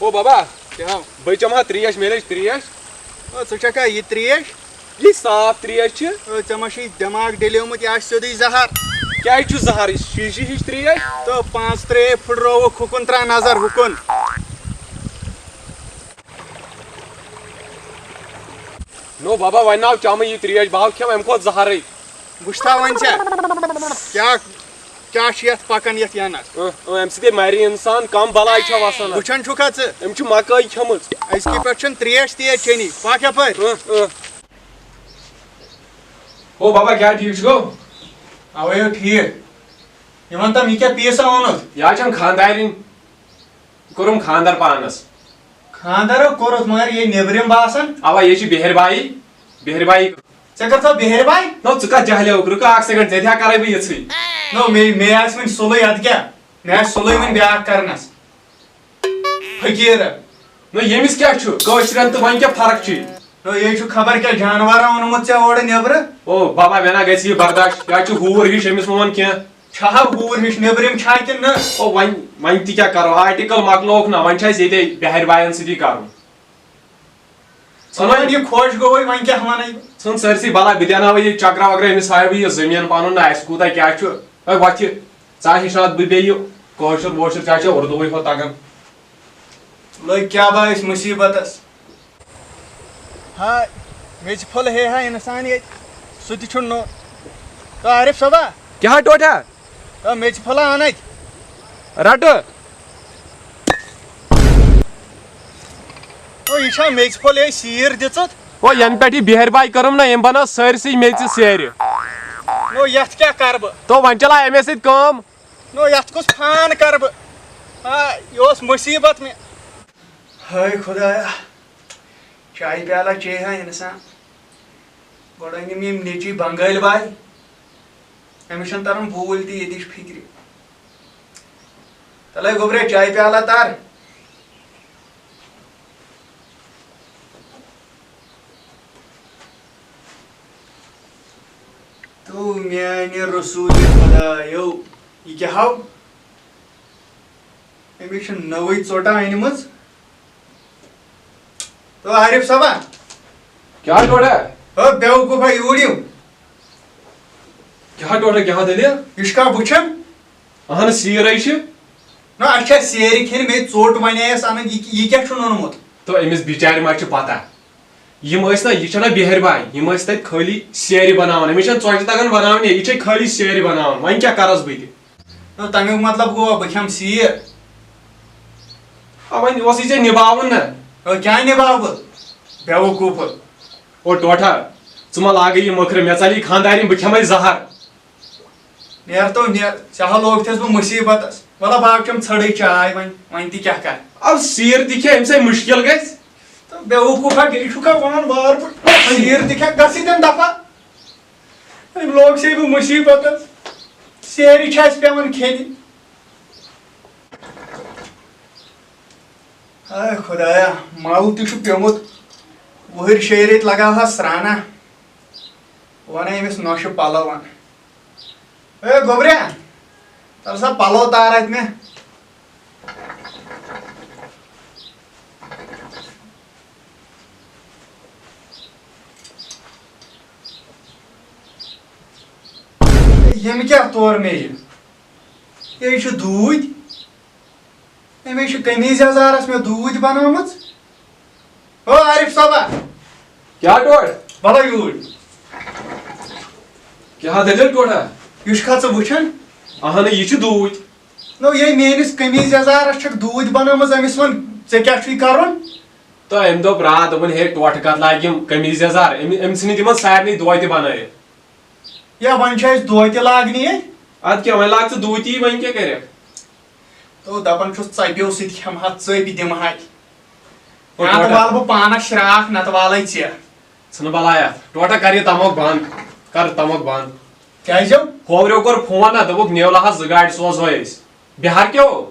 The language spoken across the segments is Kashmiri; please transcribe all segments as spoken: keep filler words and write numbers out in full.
او بابا، کیٛاہ ہو؟ بہٕ چمہٕ ہا ترٛیش، مےٚ لٔج ترٛیش۔ او، ژٕ چکھا یہِ ترٛیش؟ یہِ صاف ترٛیش چھِ۔ او، ژےٚ ما چھُے دٮ۪ماغ ڈلیومُت، یہِ آسہِ سیوٚدُے زہر۔ کیٛازِ چھُ زہر؟ یہِ شیٖشہٕ ہِش ترٛیش۔ تہٕ پانٛژھ ترٛےٚ پھٕٹرٲوٕکھ ہُکُن، ترٛاو نظر ہُکُن۔ نو بابا، وۄنۍ ناو چمہٕ یہِ ترٛیش، بہٕ ہاو کھٮ۪مہٕ اَمہِ کھۄتہٕ زہرٕے۔ وٕچھتھا وۄنۍ ژےٚ، کیٛاہ، کیٛاہ چھُ یَتھ پَکان یَتھ یَنَس؟ اۭں، اۭں، اَمہِ سۭتۍ ہے مَرِ اِنسان، کَم بَلاے چھےٚ وَسان اَتھ۔ وٕچھان چھُکھا ژٕ؟ أمۍ چھِ مَکٲے کھٮ۪مٕژ۔ أزکہِ پٮ۪ٹھ چھَنہٕ ترٛیش تیش چیٚنی، پَکھ یَپٲرۍ۔ اۭں، اۭں۔ ہو بابا، کیٛاہ ٹھیٖک چھُکھو؟ اَوَے ہو ٹھیٖک۔ یہِ وَن تَم، یہِ کیٛاہ پیٖسا اوٚنُتھ؟ یہِ حظ چھَم خانٛدارِنۍ۔ کوٚرُم خانٛدر پانَس۔ خانٛدر ہو کوٚرُتھ، مگر یہِ نیٚبرِم باسان۔ اَوا، یہِ چھِ بِہِرۍ بایی، بِہِرۍ بایی۔ ژےٚ کٔرتھا بِہِرۍ بایی؟ نو، ژٕ کَتھ جہلے اوکھ؟ رُکا اَکھ سیکنڈ، ژےٚ تہِ ہا کَرَے بہٕ یِژھٕے۔ نو، مے، مے آسہِ وۄنۍ سُلٕے، اَدٕ کیٛاہ؟ مےٚ آسہِ سُلٕے وۄنۍ بیٛاکھ کَرنَس۔ فقیٖر۔ نو، ییٚمِس کیٛاہ چھُ؟ کٲشرٮ۪ن تہٕ وۄنۍ کیٛاہ فرق چھُ؟ نو، یے چھُ خبر کیٛاہ جانوارا اوٚنمُت ژےٚ اورٕ نیٚبرٕ۔ او بابا، مےٚ نا گژھِ یہِ برداش، یہِ حظ چھُ ہوٗر ہِش، أمِس مہٕ وَن کینٛہہ۔ چھا ہوٗر ہِش نیٚبرِم چھا کِنہٕ نہ؟ او وۄنۍ، وۄنۍ تہِ کیٛاہ کَرو؟ آرٹیکل مۄکلووُکھ نہ، وۄنۍ چھُ اَسہِ ییٚتے بِہارِ باین سۭتی کَرُن۔ ژٕ وَن یہِ خۄش گوٚوُے، وۄنۍ کیٛاہ وَنَے بہٕ؟ ژھٕن سٲرسٕے بَلاے، بہٕ دیٛاناوَے یہِ چکرا وکرا، أمِس ہاوٕ بہٕ یہِ زٔمیٖن پَنُن نہ، اَسہِ کوٗتاہ کیٛاہ چھُ۔ ہے وۄتھِ، ژٕ ہا ہیٚچھناو بہٕ بیٚیہِ یہِ کٲشُر وٲشُر، ژےٚ ہا چھےٚ اُردوٗوٕے ہوت تَگان۔ لٔگۍ کیٛاہ با أسۍ مُصیٖبتَس۔ ہاے، میٚژِ پھوٚل ہے ہا اِنسان ییٚتہِ، سُہ تہِ چھُنہٕ نوٚو۔ تو عارف صٲبا۔ کیٛاہ ٹوٹھا؟ تو میٚژِ پھوٚلہ اَنَے۔ رَٹہٕ۔ تو یہِ چھا میٚژِ پھوٚل ہے سیٖر دِژٕتھ؟ او، یَنہٕ پٮ۪ٹھ یہِ بِہٲرۍ باے کٔرٕم نا، أمۍ بَنٲو سٲرسٕے میٚژِ سیرِ۔ نو، یَتھ کیٛاہ کَرٕ بہٕ؟ تو وۄنۍ چلاو اَمے سۭتۍ کٲم۔ نو، یَتھ کُس فان کَرٕ بہٕ؟ آ، یہِ اوس مُصیٖبت مےٚ۔ ہاے خۄدایا، چایہِ پیالہ چیٚیہِ ہا اِنسان۔ گۄڈٕ أنِم یِم نیٚچی بنگٲلۍ باے۔ أمِس چھَنہٕ تَران بوٗلۍ تہِ ییٚتِچ فِکرِ۔ تَلَے گوٚبرے، چایہِ پیالہ تَر۔ تو میانہِ رسول خدایو، یہِ کیٛاہ ہاو؟ أمِس چھِ نٔوٕے ژوٚٹا أنمٕژ۔ تو عارف صٲبا۔ کیٛاہ ٹوٹھا؟ او بیوقوفا، یوٗرۍ یِو۔ کیٛاہ ٹوٹھا، کیٛاہ دٔلیٖل؟ یہِ چھُکھا وٕچھان؟ اہن سیٖرے چھِ۔ نہ، اَسہِ چھا سیرِ کھیٚنہِ؟ مےٚ ژوٚٹ وَنے اَسہِ اَنٕنۍ، یہِ، یہِ کیٛاہ چھُن اوٚنمُت؟ تو أمِس بِچارِ ما چھِ پتہ؟ یِم ٲسۍ نہ، یہِ چھَنہ بِہٲرۍ باے، یِم ٲسۍ تَتہِ خٲلی سیرِ بَناوان۔ أمِس چھَنہٕ ژۄچہِ تَگان بَناونہِ، یہِ چھے خٲلی سیرِ بَناوان۔ وۄنۍ کیٛاہ کَرَس بہٕ تہِ؟ نہ، تَمیُک مطلب گوٚو بہٕ کھٮ۪مہٕ سیٖر۔ آ، وۄنۍ اوسُے ژےٚ نِباوُن نہ۔ او، کیٛاہ نِباو بہٕ؟ بیوقوٗفہٕ۔ او ٹوٹھا، ژٕ ما لاگے یہِ مٔکھرِ، مےٚ ژَلی خانٛدارِنۍ، بہٕ کھٮ۪مَے زَہر۔ نیر تو نیر، ژےٚ ہا لوگتھس بہٕ مُصیٖبتس۔ وَلہ بہٕ ہا چٮ۪م ژھٔڑٕے چاے وۄنۍ، وۄنۍ تہِ کیٛاہ کَرٕ؟ اَو سیٖر تہِ کھےٚ، اَمہِ سۭتۍ مُشکِل گژھِ۔ تہٕ بیوقوٗفا، بیٚیہِ چھُکھا وَنان وارٕ پٲٹھۍ؟ سیٖر تہِ کھےٚ، گژھ ییٚتٮ۪ن دفعہ۔ أمۍ لوگ سے بہٕ مُصیٖبتس۔ سیرِ چھِ اَسہِ پٮ۪وان کھیٚنہِ۔ ہاے خۄدایا، مَل تہِ چھُ پیوٚمُت۔ وُہٕرۍ شیٚیہِ ریٚتۍ لگاوہا سرٛانہ۔ وَنَے أمِس نۄشہِ پَلو اَن۔ اے گوٚبریا، تَل سا پَلو تار اَتہِ مےٚ۔ ییٚمہِ کیٛاہ تورٕ مےٚ یہِ؟ یے چھُ دوٗدۍ۔ أمۍ ہے چھِ قمیٖض یَزارَس مےٚ دوٗدۍ بَنٲومٕژ۔ او عارف صٲبا۔ کیٛاہ ٹوٹھ؟ وَلہ یوٗرۍ۔ کیٛاہ دٔلیٖل ٹوٹھا؟ یہِ چھُکھا ژٕ وٕچھان؟ اَہَنہٕ، یہِ چھِ دوٗدۍ۔ نو، یے میٛٲنِس قمیٖض یَزارَس چھَکھ دوٗدۍ بَنٲومٕژ، أمِس وَن، ژےٚ کیٛاہ چھُے کَرُن؟ تہٕ أمۍ دوٚپ راتھ، دوٚپُن، ہے، ٹوٹھٕ کَتھ لاگہِ یِم قمیٖض یَزار؟ أمۍ، أمۍ ژھٕنِتھ یِمَن سارنٕے دوتہِ بَنٲیِتھ۔ یا وۄنۍ چھِ اَسہِ دوتہِ لاگنہِ ییٚتہِ۔ اَدٕ کیٛاہ، وۄنۍ لاگ ژٕ دوٗتی، وۄنۍ کیٛاہ کَرَکھ؟ تو دَپان چھُس، ژَپیو سۭتۍ کھٮ۪مہٕ ہا، ژٔپۍ دِمہٕ ہا۔ او یا تہٕ ٹوٹھا۔ والہٕ بہٕ پانَس شرٛاکھ، نَتہٕ والَے ژےٚ۔ ژھٕنہٕ بَلاے اَتھ۔ ٹوٹھا، کَر یہِ تَموکھ بنٛد۔ کَر تَموکھ بنٛد۔ کیٛازِ؟ ہوورٮ۪و کوٚر فون نا، دوٚپُکھ، نیولا ہا زٕ گاڑِ سوزہوے أسۍ۔ بِہار کیو؟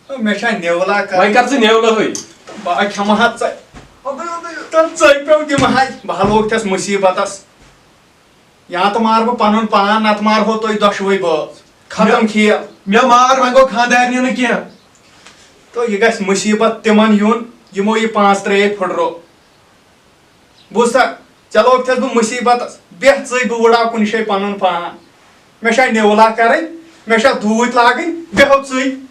مےٚ چھا نیولا کَرٕنۍ؟ وۄنۍ کَر ژٕ نیولہٕے۔ بہٕ ہا کھٮ۪مہٕ ہا ژَپۍ۔ تَتھ ژَپیو دِمہٕ ہا۔ بہٕ ہا لوگتھَس مُصیٖبتَس۔ یا تہٕ مارٕ بہٕ پنُن پان، نتہٕ مارہو تُہۍ دۄشوے بٲژ۔ ختم مےٚ، کھیل۔ مےٚ مار، وۄنۍ گوٚو خانٛدارنہِ نہٕ کینٛہہ۔ تہٕ یہِ گژھِ مُصیٖبت تِمن یُن، یِمو یہِ پانٛژھ ترٛٲے پھٕٹرو۔ بوٗزتھا؟ ژےٚ لوگتھس بہٕ مُصیٖبتس، بیٚہہ ژٕے، بہٕ وٕڑاو کُنہِ جایہِ پنُن پان۔ مےٚ چھا نیولا کرٕنۍ، مےٚ چھا دوٗتۍ لاگٕنۍ، بیٚہو ژٕے۔